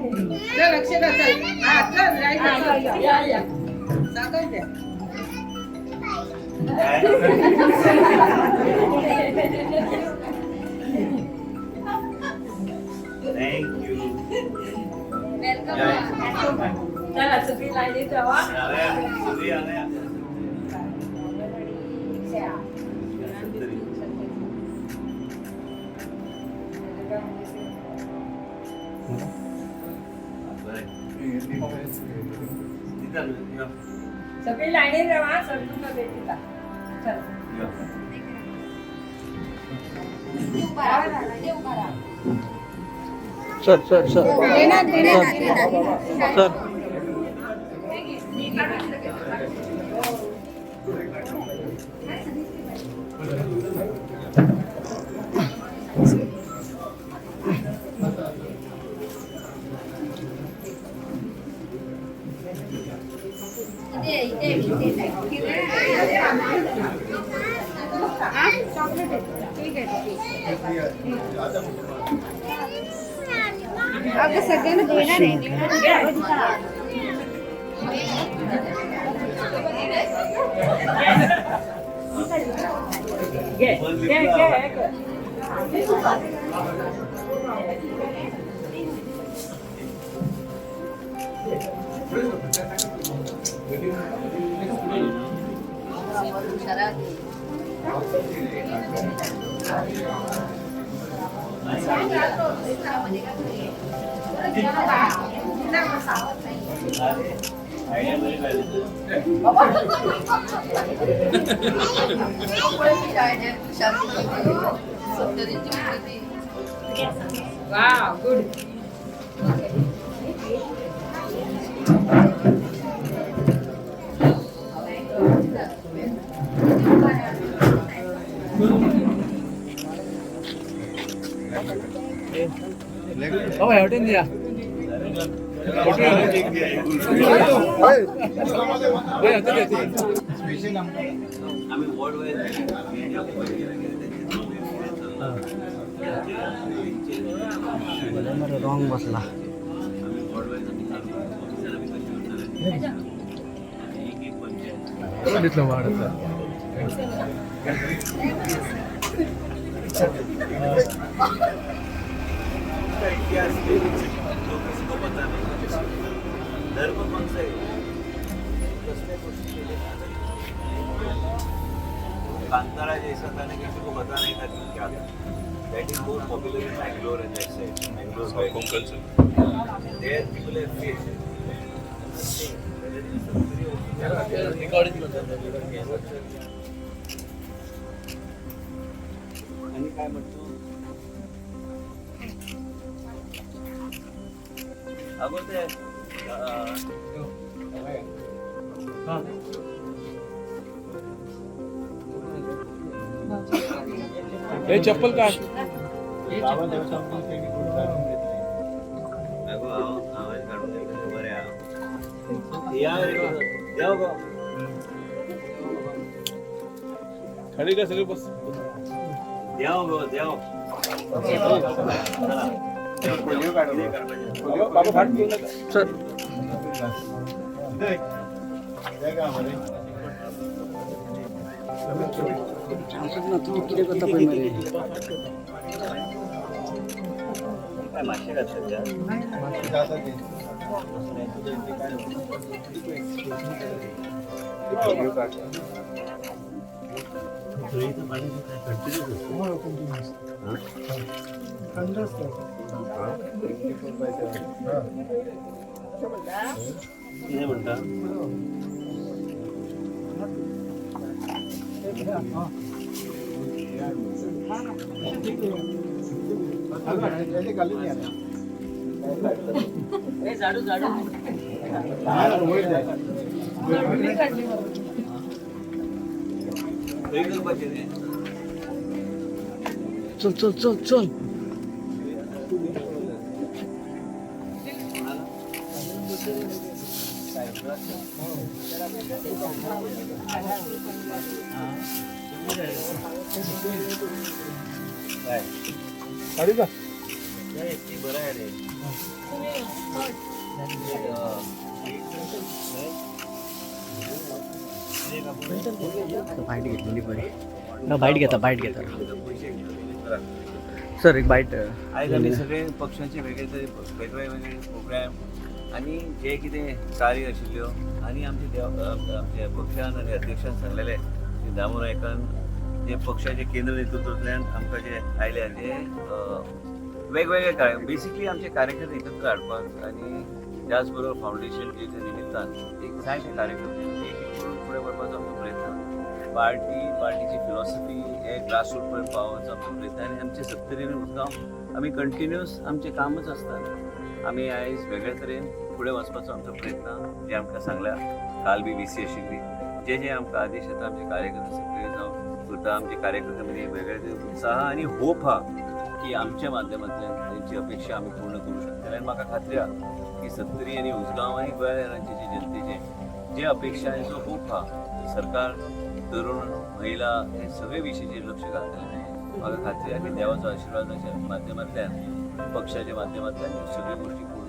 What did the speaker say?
चल अक्षरा चल, हा चल राहायचं. या या. साखर द्या. Thank you. Welcome. चला, सगळी लाईनीत राहा. सगळी आल्या. सगळी लाईनीत राहा. सर तुमका भेटीता. चला. उभा राहा, ते उभा राहा. Sir sir sir. देणार देणार देणार. सर. इथे इथे इथे. चॉकलेट आहे. ठीक आहे, ठीक आहे. अगं सगळ्यांना देणार आहे, देणार आहे. घे घे घे घे. आयडिया बरी काडली. वा, गुड. बाबा हेवटेन द्या. आम्ही वॉर्ड वाईज रॉंग बसला. आम्ही वॉर्ड वाईज ऑफिसर आम्ही कशी करतले एक एक पंचायत. दिसलं वाढत. का इतिहास जो किसी को पता नहीं. धर्म कौन सा है? कसल्या गोष्टी केले. कांतारा जैसा था ना, किसी को पता नहीं था कि क्या था. That is more popular in Bangalore and that side, Bangalore Konkan. There people have faith. Recording. आणि काय म्हणतो अगो ते हे चप्पल काय? अगो आवाज काढून दे बरे हा. या रे, देव गो. खाली काय सगळे बस. देव गो देव. चला. बाबा फाट घेऊ नका सर. ना तू किती करता पळय मरे. काय मासे घातले त्या? धुळीचं पाणी काय कंटिन्यूच असतं? हा? कितें म्हणटा? झाडू झाडू. खंय करपाचें तें? चल चल चल चल. काय? काढू का? नाही, ती बरं आहे रे. बायट घेतलेली बरी. ना, बायट घेता, बायट घेता सर, एक बायट. आयज आमी सगळे पक्षाचे वेगळे तरे वेगळे वेगळे प्रोग्राम आनी जे कितें कार्य आशिल्ल्यो आनी आमचे देव आमच्या पक्षान आनी अध्यक्षान सांगलेले की दामू नायकान जे पक्षाचे केंद्र नेतृत्वांतल्यान आमकां जे आयले ते वेगवेगळे कार्य, बेसिकली आमचे कार्यकर्ते एकत्र हाडपाक आनी त्याच बरोबर फावंडेशन डेच्या निमित्तान एक जायते कार्यकर्ते एक एक करून फुडें व्हरपाचो आमचो प्रयत्न. पार्टीची फिलॉसॉफी हे ग्रास रूट पर्यंत पावोवपाचो आमचो प्रयत्न. आनी आमचे सत्तरीन उसगांव आमी कंटिन्युअस आमचें कामच आसता. आमी आयज वेगळे तरेन फुडें वचपाचो आमचो प्रयत्न. जे आमकां सांगल्या काल बी व्ही सी आशिल्ली, जे जे आमकां आदेश येता, आमचे कार्यकर्ते सक्रिय जावन करता. आमचे कार्यकर्ते मदीं वेगळे तरेन उत्साह आनी होप आहा की आमच्या माध्यमांतल्यान तेंची अपेक्षा आमी पूर्ण करूं शकतले. आनी म्हाका खात्री आहा की सत्तरी आनी उसगांव आनी गोंया राज्याचे जनतेचे जे अपेक्षा आनी जो होप आहा, सरकार तरुण, महिला हे सगळे विशयीचेर लक्ष घालतले. म्हाका खात्री आहा की देवाचो आशिर्वादाच्या माध्यमांतल्यान, पक्षाच्या माध्यमांतल्यान ह्यो सगळ्यो गोश्टी पूर्ण